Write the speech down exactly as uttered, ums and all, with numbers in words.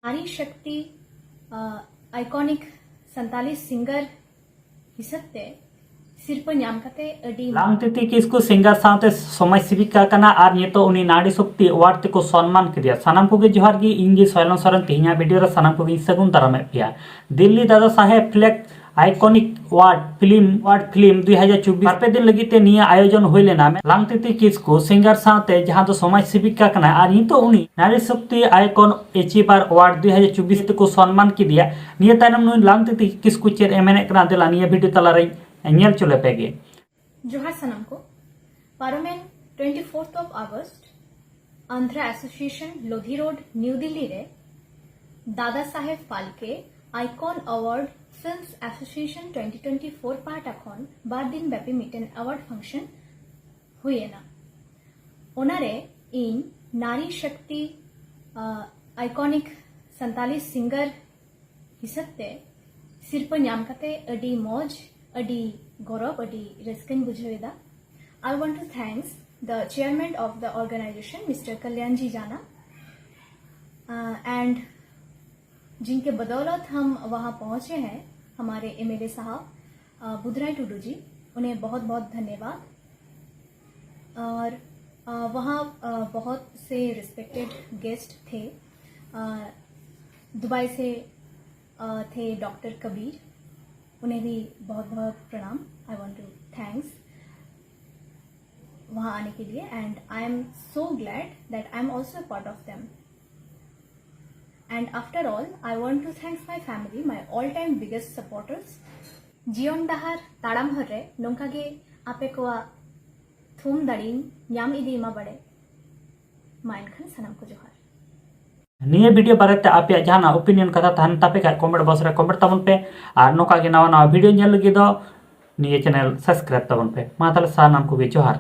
ᱱᱟᱨᱤ ᱥᱚᱠᱛᱤ ᱟᱭᱠᱚᱱᱤᱠ ᱥᱟᱱᱛᱟᱞᱤ ᱥᱤᱝᱜᱟᱨ ᱦᱤᱥᱟᱹᱵ ᱛᱮ ᱥᱤᱨᱯᱟᱹ ᱧᱟᱢ ᱠᱟᱛᱮ ᱟᱹᱰᱤ ᱞᱟᱝᱛᱤᱛᱤ ᱠᱤᱥᱠᱩ ᱥᱤᱝᱜᱟᱨ ᱥᱟᱶᱛᱮ ᱥᱚᱢᱟᱡᱽ ᱥᱮᱵᱤᱠᱟ ᱠᱟᱱᱟ ᱟᱨ ᱱᱤᱛᱚᱜ ᱩᱱᱤ ᱱᱟᱨᱤ ᱥᱚᱠᱛᱤ ᱮᱣᱟᱨᱰ ᱛᱮᱠᱚ ᱥᱚᱱᱢᱟᱱ ᱠᱮᱫᱮᱭᱟ᱾ ᱥᱟᱱᱟᱢ ᱠᱚᱜᱮ ᱡᱚᱦᱟᱨ ᱜᱮ, ᱤᱧ ᱜᱮ ᱥᱚᱭᱞᱚᱱ ᱥᱚᱨᱮᱱ ᱛᱮᱦᱮᱧᱟᱜ ᱵᱷᱤᱰᱤᱭᱳ ᱨᱮ ᱥᱟᱱᱟᱢ ᱠᱚᱜᱮᱧ ᱥᱟᱹᱜᱩᱱ ᱫᱟᱨᱟᱢᱮᱫ ᱯᱮᱭᱟ᱾ ᱫᱤᱞᱞᱤ ᱫᱟᱫᱟ ᱥᱟᱦᱮᱵ ᱯᱷᱞᱮᱜ ᱟᱭᱠᱚᱱᱤᱠ ᱟᱣᱟᱨᱰ ᱯᱷᱤᱞᱢ ᱟᱣᱟᱨᱰ ᱯᱷᱤᱞᱢ ᱫᱩ ᱦᱟᱡᱟᱨ ᱪᱚᱵᱵᱤᱥ ᱵᱟᱨ ᱯᱮ ᱫᱤᱱ ᱞᱟᱹᱜᱤᱫ ᱛᱮ ᱱᱤᱭᱟᱹ ᱟᱭᱳᱡᱚᱱ ᱦᱩᱭ ᱞᱮᱱᱟ᱾ ᱞᱟᱝᱛᱤᱛᱤ ᱠᱤᱥᱠᱩ ᱥᱤᱝᱜᱟᱨ ᱥᱟᱶᱛᱮ ᱡᱟᱦᱟᱸ ᱫᱚ ᱥᱚᱢᱟᱡᱽ ᱥᱮᱵᱤᱠᱟ ᱠᱟᱱᱟᱭ ᱟᱨ ᱱᱤᱛᱚᱜ ᱩᱱᱤ ᱱᱟᱨᱤ ᱥᱚᱠᱛᱤ ᱟᱭᱠᱚᱱ ᱮᱪᱤᱵᱟᱨ ᱟᱣᱟᱨᱰ ᱫᱩ ᱦᱟᱡᱟᱨ ᱪᱚᱵᱵᱤᱥ ᱛᱮᱠᱚ ᱥᱚᱱᱢᱟᱱ ᱠᱮᱫᱮᱭᱟ᱾ ᱱᱤᱭᱟᱹ ᱛᱟᱭᱱᱚᱢ ᱱᱩᱭ ᱞᱟᱝᱛᱤᱛᱤ ᱠᱤᱥᱠᱩ ᱪᱮᱫ ᱮ ᱢᱮᱱᱮᱫ ᱠᱟᱱᱟ, ᱫᱮᱞᱟ ᱱᱤᱭᱟᱹ ᱵᱷᱤᱰᱤᱭᱳ ᱛᱟᱞᱟᱨᱮ ᱧᱮᱞ ᱪᱚ ᱞᱮᱯᱮ ᱜᱮ᱾ ᱡᱚᱦᱟᱨ ᱥᱟᱱᱟᱢ ᱠᱚ᱾ ᱯᱟᱨᱚᱢᱮᱱ twenty fourth of August Andhra Association Lodhi Road, New Delhi ᱨᱮ Dadasaheb Phalke icon award films association twenty twenty four ᱯᱟᱦᱴᱟ ᱠᱷᱚᱱ ᱵᱟᱨ ᱫᱤᱱ ᱵᱮᱯᱤ ᱢᱤᱫᱴᱮᱱ ᱟᱣᱟᱨᱰ ᱯᱷᱟᱝᱥᱚᱱ ᱦᱩᱭᱮᱱᱟ᱾ ᱚᱱᱟᱨᱮ ᱤᱧ ᱱᱟᱨᱤ ᱥᱚᱠᱛᱤ ᱟᱭᱠᱚᱱᱤᱠ ᱥᱟᱱᱛᱟᱞᱤ ᱥᱤᱝᱜᱟᱨ ᱦᱤᱥᱟᱹᱵ ᱛᱮ ᱥᱤᱨᱯᱟᱹ ᱧᱟᱢ ᱠᱟᱛᱮ ᱟᱹᱰᱤ ᱢᱚᱡᱽ, ᱟᱹᱰᱤ ᱜᱚᱨᱚᱵᱽ, ᱟᱹᱰᱤ ᱨᱟᱹᱥᱠᱟᱹᱧ ᱵᱩᱡᱷᱟᱹᱣ ᱮᱫᱟ᱾ I want to thanks the chairman of the organization, Mr. Kalyanji Jana, and जिनके बदौलत हम वहाँ पहुँचे हैं, हमारे एमएलए साहब बुधराय टुडू जी, उन्हें बहुत बहुत धन्यवाद। और वहाँ बहुत से रिस्पेक्टेड गेस्ट थे। दुबई से थे डॉक्टर कबीर, उन्हें भी बहुत बहुत प्रणाम। I want to thanks वहाँ आने के लिए, and I am so glad that I am also a part of them। And after all, I want to thanks my family, my all time biggest supporters। ᱡᱤᱭᱚᱱ ᱰᱟᱦᱟᱨ ᱛᱟᱲᱟᱢ ᱦᱚᱨ ᱨᱮ ᱱᱚᱝᱠᱟ ᱜᱮ ᱟᱯᱮ ᱠᱚᱣᱟᱜ ᱛᱷᱩᱢ ᱫᱟᱲᱮᱧ ᱧᱟᱢ ᱤᱫᱤ ᱢᱟ ᱵᱟᱲᱮ᱾ ᱢᱟ ᱮᱱᱠᱷᱟᱱ ᱥᱟᱱᱟᱢ ᱠᱚ ᱡᱚᱦᱟᱨ᱾ ᱱᱤᱭᱟᱹ ᱵᱷᱤᱰᱤᱭᱳ ᱵᱟᱨᱮᱛᱮ ᱟᱯᱮᱭᱟᱜ ᱡᱟᱦᱟᱱᱟᱜ ᱳᱯᱤᱱᱤᱭᱚᱱ ᱠᱟᱛᱷᱟ ᱛᱟᱦᱮᱱ ᱛᱟᱯᱮ ᱠᱷᱟᱡ ᱠᱚᱢᱮᱱᱴ ᱵᱚᱠᱥ ᱨᱮ ᱠᱚᱢᱮᱱᱴ ᱛᱟᱵᱚᱱ ᱯᱮ, ᱟᱨ ᱱᱚᱝᱠᱟ ᱜᱮ ᱱᱟᱣᱟ ᱱᱟᱣᱟ ᱵᱷᱤᱰᱤᱭᱳ ᱧᱮᱞ ᱞᱟᱹᱜᱤᱫ ᱫᱚ ᱱᱤᱭᱟᱹ ᱪᱮᱱᱮᱞ ᱥᱟᱵᱥᱠᱨᱟᱭᱤᱵ ᱛᱟᱵᱚᱱ ᱯᱮ᱾ ᱢᱟ ᱛᱟᱦᱞᱮ ᱥᱟᱱᱟᱢ ᱠᱚᱜᱮ ᱡᱚᱦᱟᱨ᱾